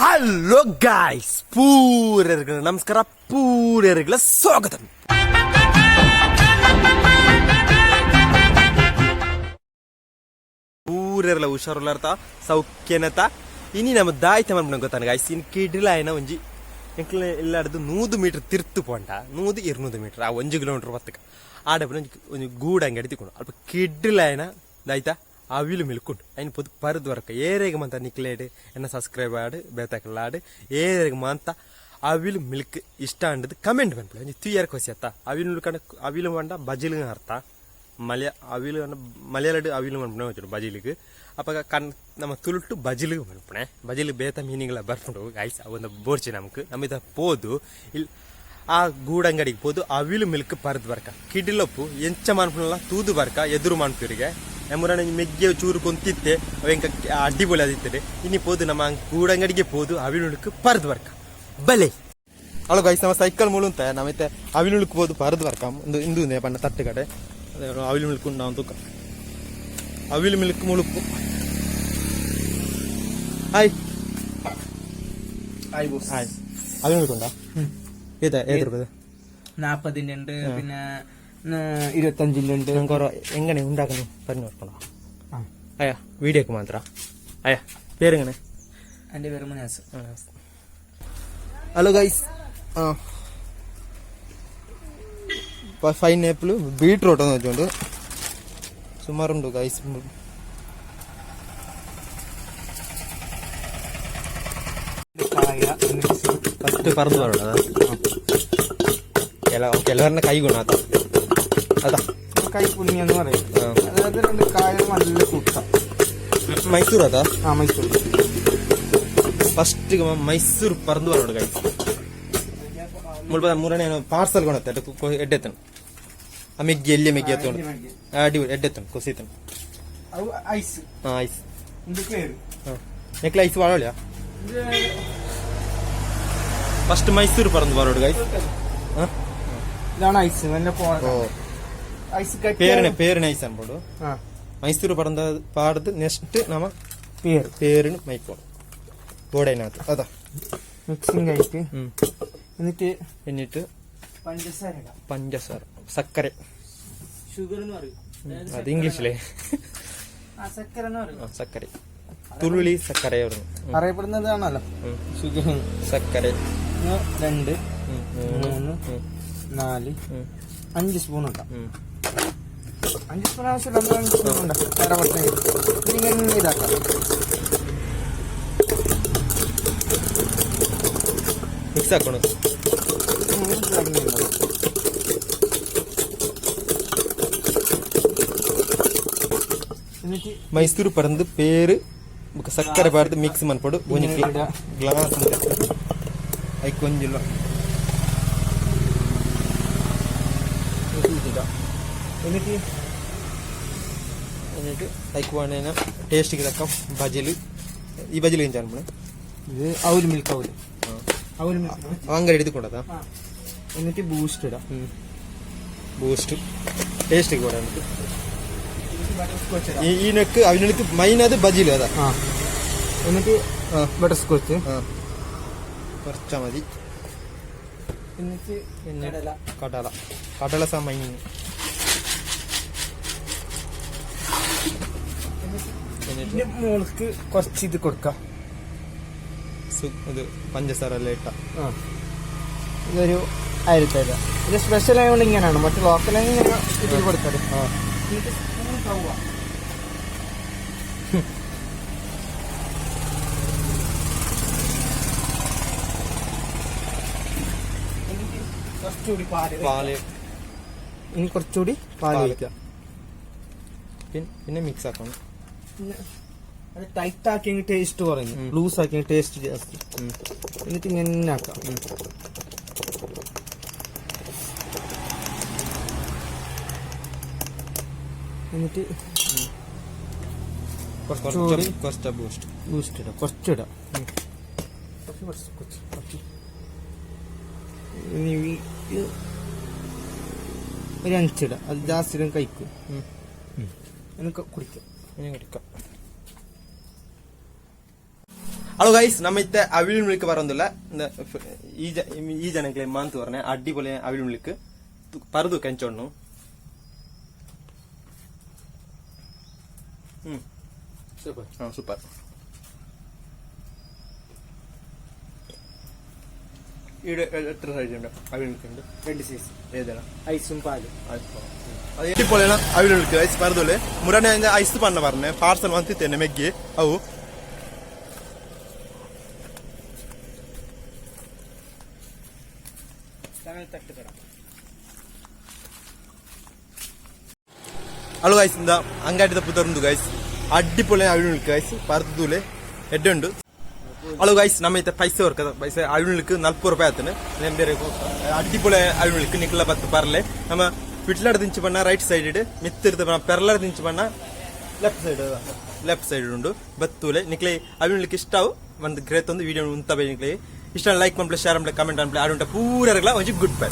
Hello guys, ಪೂರೆರ್ಗಳ ನಮಸ್ಕಾರ, ಪೂರೆರ್ಗಳ ಸ್ವಾಗತ. ಪೂರೆರ್ಲ ಹುಷಾರುಲಾರ್ತ ಸೌಖ್ಯನತ. ಇನಿ ನಮ್ಮ ದಾಯ್ತ ಮನ್ಪುನ ಗೊತ್ತಾನ ಗಾಯ್ಸ್? ಇನ್ ಕಿಡ್ಲಾಯನ ಒಂಜಿ ಎಂಕ್ಲ ಇಲ್ಲಾಡ್ದು 100 ಮೀಟರ್ ತಿರ್ತು ಪೋಂಡ, 100-200 ಮೀಟರ್, ಆ 1 ಕಿಲೋಮೀಟರ್ ಬತ್ತಕ ಆಡಪುನ ಒಂಜಿ ಒಂಜಿ ಗೂಡು ಅಂಗಡಿ ತಿಕೊಂಡು. ಅಲ್ಪ ಕಿಡ್ಲಾಯನ ದಾಯ್ತ ಅವಿಲು ಮಿಲ್ಕುಂಡು. ಐನ್ ಪೊದು ಪರ್ದು ವರ್ಕ. ಏರೆಗ್ ಮಂತ ನಿಕ್ಲೇಡ್ ಎನ್ನ ಸಬ್ಸ್ಕ್ರೈಬ್ ಆಡ್ ಬೇತಕಲಾಡ್, ಏರೆಗ್ ಮಾಂತ ಅವಿಲು ಮಿಲ್ಕ್ ಇಷ್ಟ ಅಂಡದು ಕಮೆಂಟ್ ಮನ್ಪುಲೆ. ಒಂಜಿ ತುಯ್ಯರ್ ಖುಷಿ ಅತ್ತ. ಅವಿಲು ಮಿಲ್ಕ್, ಅವಿಲು ಪಂಡ ಬಜಿಲು ಅರ್ಥ. ಮಲಯ ಅವಿಲು ಪಂಡ ಮಲಯಾಳಡ್ ಅವಿಲು ಮನ್ಪುನೆ ಒಂಚೂರು ಬಜಿಲಿಗ್. ಅಪಗ ಕಣ್ ನಮ್ಮ ತುಳುಟು ಬಜಿಲು ಮನ್ಪುನೆ. ಬಜಿಲು ಬೇತ ಮೀನಿಂಗ್ಲ ಬರ್ಪುಂಡು ಗಾಯ್ಸ್, ಅವೊಂದು ಬೋರ್ಚಿ ನಮಕ್. ನಮಿತ ಪೋದು ಇಲ್ ಆ ಗೂಡಂಗಡಿಗೆ ಪೋದು ಅವಿಲು ಮಿಲ್ಕ್ ಪರ್ದು ಬರ್ಕ. ಕಿಡಿಲೊಪ್ಪು ಎಂಚ ಮನ್ಪುನಲ್ಲ ತೂದು ಬರ್ಕ. ಎದುರು ಮನ್ಪುರಿಗೆ ಎಮುರನ ಮೆಗ್ಗೆ ಚೂರು ಕೊಂತಿತ್ತೆ, ಅವೆಂಕ ಅಡ್ಡಿಪೊಲಿ ಅದಿತ್ತದೆ. ಇನಿ ಪೋದು ನಮ್ಮ ಗೂಡಂಗಡಿಗೆ ಪೋದು ಅವಿಲು ಮಿಲ್ಕ್ ಪರ್ದು ಬರ್ಕ ಬಲೆ. ಹಲೋ ಗೈಸ್, ನಮ್ಮ ಸೈಕಲ್ ಮುಳುಂತ ನಮ್ಮೈತೆ ಅವಿಲು ಮಿಲ್ಕ್ ಪೋದು ಪರ್ದು ಬರ್ಕ. ಒಂದು ಇಂದು ಪಂಡ ತಟ್ಟು ಕಡೆ ಅವಿಲು ಮಿಲ್ಕ್ ಉಂಡು ತೂಕ. ಅವಿಲು ಮಿಲ್ಕ್ ಮುಳುಪು. Hi. Hi boss. Hi. Avil milk ಉಂಡಾ? ഏതാ, ഏത് രൂപ? 40-ന്റെ ഉണ്ട്, പിന്നെ 25-ന്റെ ഉണ്ട്. നമുക്ക് എങ്ങനെ ഉണ്ടാക്കുന്നു പറഞ്ഞു കൊടുക്കണോ? അയ്യാ, വീഡിയോക്ക് മാത്ര. അയ്യാ, പേരെങ്ങനെ? എന്റെ പേര് മുനാസ്. ഹലോ ഗൈസ്, ആ പൈനാപ്പിൾ ബീട്രൂട്ട് എന്ന് വെച്ചോണ്ട് സുമാറുണ്ട് ഗൈസ്. കായ എന്നിട്ട് ഫസ്റ്റ് പറന്ന് പറയണത് ಕೆಲವರನ್ನ ಕೈ ಗುಣ ಅದ അതാ. കൈ പുണ്യെന്ന് പറയും. അതായത് രണ്ട് കായ നല്ല കൂട്ട. മൈസൂർ അതാ. ആ, മൈസൂർ. ಫಸ್ಟ್ ಮೈಸೂರು ಪರ್ದು ಬರೋಡು ಗೈಸ್. ಮುಲ್ಪ ಮೂರನೇ ಪಾರ್ಸಲ್ ಕೊಣತ್ತೆ ಎಡ್ಡೆತ್ತನು. ಆ ಮೆಗ್ಗಿ ಎಲ್ಲಿ ಮೆಗ್ಗಿ ಎತ್ತುಂಡು? ಅಡಿ ಎಡ್ಡೆತ್ತನು, ಕೊಸಿತನು. അത് ഐസ്. ಹಾ, ಐಸ್. ഇത് പേര്. ನೆಕ್ಲ ಐಸ್ ವಾಳೋಳಿಯಾ. ಫಸ್ಟ್ ಮೈಸೂರು ಪರಂದು ಬರೋಡು ಗೈಸ್. ഇതാണ് ഐസ്, നല്ല ಓ. ഐസ്. ಪೇರಣೆ ಪೇರಣೆ ಐಸ್ ಅನ್ಬೋದು. ആ. ಮೈಸೂರು ಪರಂದ ಪಾಡ್ದು ನೆಕ್ಸ್ಟ್ ನಮ್ಮ പേര്. പേരിന് മൈക്കോൺ ബോർഡതിനകത്ത് അതാ. മിക്സിംഗ് ആയിട്ട്. എന്നിട്ട് എന്നിട്ട് പഞ്ചസാര ഇടാം. പഞ്ചസാര, സക്കര. ഷുഗർ എന്ന് പറയും. അത് ഇംഗ്ലീഷിലേ. ആ, സക്കര എന്ന് പറയും. ആ, സക്കര, തുള്ളി സക്കര പറഞ്ഞു. അറിയപ്പെടുന്നതാണല്ലോ ഷുഗർ. സക്കര. രണ്ട്, മൂന്ന്, മൂന്ന്, 4, 5 സ്പൂൺ ഇട്ടാം. 5 സ്പൂൺ ആവശ്യമില്ല, 5 സ്പൂൺ ഉണ്ട്. വേറെ കുറച്ച് ഇങ്ങനെ ഇതാക്കാം. മിക്സ് ആക്കണം. ഇതാക്കുന്നുണ്ടോ? എന്നിട്ട് മൈസൂർ പറന്ത് പേര് സക്കര പാർത്ത് ಮಿಕ್ಸ್ ಮನ್ಪೊಡು. ಒಂಜಿ ಇಡ. ಗ್ಲಾಸ್ ಐಕ್ ಒಂಜಿಲ್ಲ. ഇടാം. എന്നിട്ട് എന്നിട്ട് ಐಕ್ വേണേന ടേസ്റ്റിಗೆ തക്ക ബജില്. ഈ ബജില് ಎಂಚ? ഇത് അവല് മിൽക്ക്, അവല്, അവല് മിൽക്ക്. ಅಂಗಡಿ ಹಿಡಿದುಕೊಂಡದ. എന്നിട്ട് ബൂസ്റ്റ് ഇടാം. ബൂസ്റ്റ് ടേസ്റ്റ് കൂടെ നമുക്ക്. ബട്ടർ സ്കോച്ച് ഇടാം. ഈ ഈ നെക്ക് അവനക്ക് മൈൻ അത് ബജില് അതാ. ആ, എന്നിട്ട് ബട്ടർ സ്കോച്ച്. ആ, കുറച്ചാ മതി. എന്നിട്ട് പിന്നെ കടല. കടല, കടല സ മൈൻ. എന്നിട്ട് പിന്നെ മോൾക്ക് കുറച്ച് ഇത് കൊടുക്കാം. ഇത് പഞ്ചസാര എല്ലാം ഇട്ട. ആ, ഇതൊരു 1000 തരാം. ഇത് സ്പെഷ്യൽ ആയതുകൊണ്ട് ഇങ്ങനെയാണ്, മറ്റു ലോക്കലായി ഇങ്ങനെ ഇതിൽ കൊടുക്കാറ്. എന്നിട്ട് സ്പൂൺ റവ. എന്നിട്ട് കുറച്ചുകൂടി പാല്. പാല്. ഇനി കുറച്ചുകൂടി പാല് പാല്. ഒഴിക്കാം. പിന്നെ പിന്നെ മിക്സ് ആക്കണം. പിന്നെ അത് ടൈറ്റ് ആക്കി ടേസ്റ്റ് കുറയുന്നു, ലൂസ് ആക്കി ടേസ്റ്റ് ജാസ്തി. എന്നിട്ട് ഇങ്ങനെ ആക്കാം. എന്നിട്ട് കുറച്ചുകൂടി കുറച്ച് കുറച്ച് ബൂസ്റ്റ്. ബൂസ്റ്റ് ഇടാം, കുറച്ചിടാം. കുറച്ച് കുറച്ച് കുറച്ച് കുറച്ച്. ഇനി ഇത് ഒരു അഞ്ചിടാം. അത് ജാസ്തി ഇടാൻ കഴിക്കും. എനിക്ക് കുടിക്കാം. ഇനി കുടിക്കാം. ಹಲೋ ಗೈಸ್, ನಮ್ಮ ಇತ್ತೆ ಅವಿಲ್ ಮಿಲ್ಕ್ ಬರೋದಿಲ್ಲ. ಈ ಈ ಜನಕ್ಕೆ ಮಾಂತು ವರ್ಣೆ ಅಡ್ಡಿಪೊಲಿ ಅವಿಲ್ ಮಿಲ್ಕ್ ಪರದು ಕೆಂಚೊಣ್ಣು. ಸೂಪರ್. ಹಾಂ, ಸೂಪರ್. ಈಡೆ ಎತ್ರ ಸೈಜ್ ಉಂಟು ಅವಿಲ್ ಮಿಲ್ಕ್ ಉಂಟು? రెండు ಸೈಜ್. ಏದೆಲ್ಲ? ಐಸ್ ಪಾಲು. ಅಡಿಪೊಲಿನ ಅವಿಲ್ ಮಿಲ್ಕ್ ಐಸ್ ಪರದೊಲೆ. ಮುರನೆ ಐಸ್ ಪಣ್ಣ ಬರ್ನೆ ಪಾರ್ಸಲ್ ಮಂತಿತ್ತೇನೆ ಮೆಗ್ಗಿ ಅವು. ತಟ್ಟು ಕಡ. ಹಲೋ ಗೈಸ್, ಇಂದ ಅಂಗಡಿದ ಪುದರುಂದು ಗೈಸ್. ಅಡ್ಡಿಪೊಲೆ ಅವಿಲ್ ಮಿಲ್ಕ್ ಗೈಸ್, ಪರದೂಲೆ ಎಡ್ಡೆ ಉಂಡು. ಹಲೋ ಗೈಸ್, ನಮ್ಮ ಇತ್ತೆ ಪೈಸೆ ವರ್ಕ ಪೈಸೆ. ಅವಿಲ್ ಮಿಲ್ಕ್ 40 ರೂಪಾಯಿ ಆತನೆ. ಬೇರೆ ಅಡ್ಡಿಪೊಲೆ ಅವಿಲ್ ಮಿಲ್ಕ್ ನಿಕ್ಲ ಬತ್ತು ಪರ್ಲೆ. ನಮ್ಮ ವಿಟ್ಲಾಡ್ ದಿಂಚು ಬಣ್ಣ ರೈಟ್ ಸೈಡ್ ಇಡ್ ಮಿತ್ತಿರ್ದ, ಪೆರ್ಲಾಡ್ ದಿಂಚು ಬಣ್ಣ ಲೆಫ್ಟ್ ಸೈಡ್ ಉಂಡು. ಬತ್ತೂಲೆ ನಿಕ್ಲೆ ಅವಿಲ್ ಮಿಲ್ಕ್ ಇಷ್ಟ ಅವು ಒಂದು ಗ್ರೇತ್ ಒಂದು ವಿಡಿಯೋ ಉಂತ. ನಿಕ್ಲೆ ಇಷ್ಟ ಲೈಕ್ ಮನ್ಪ್ಲೆ, ಶೇರ್ ಮನ್ಪ್ಲೆ, ಕಮೆಂಟ್ ಅನ್ಪ್ಲೆ. ಆಡುಂಟ ಪೂರ ಒಂಜಿ ಗುಡ್ ಬೈ.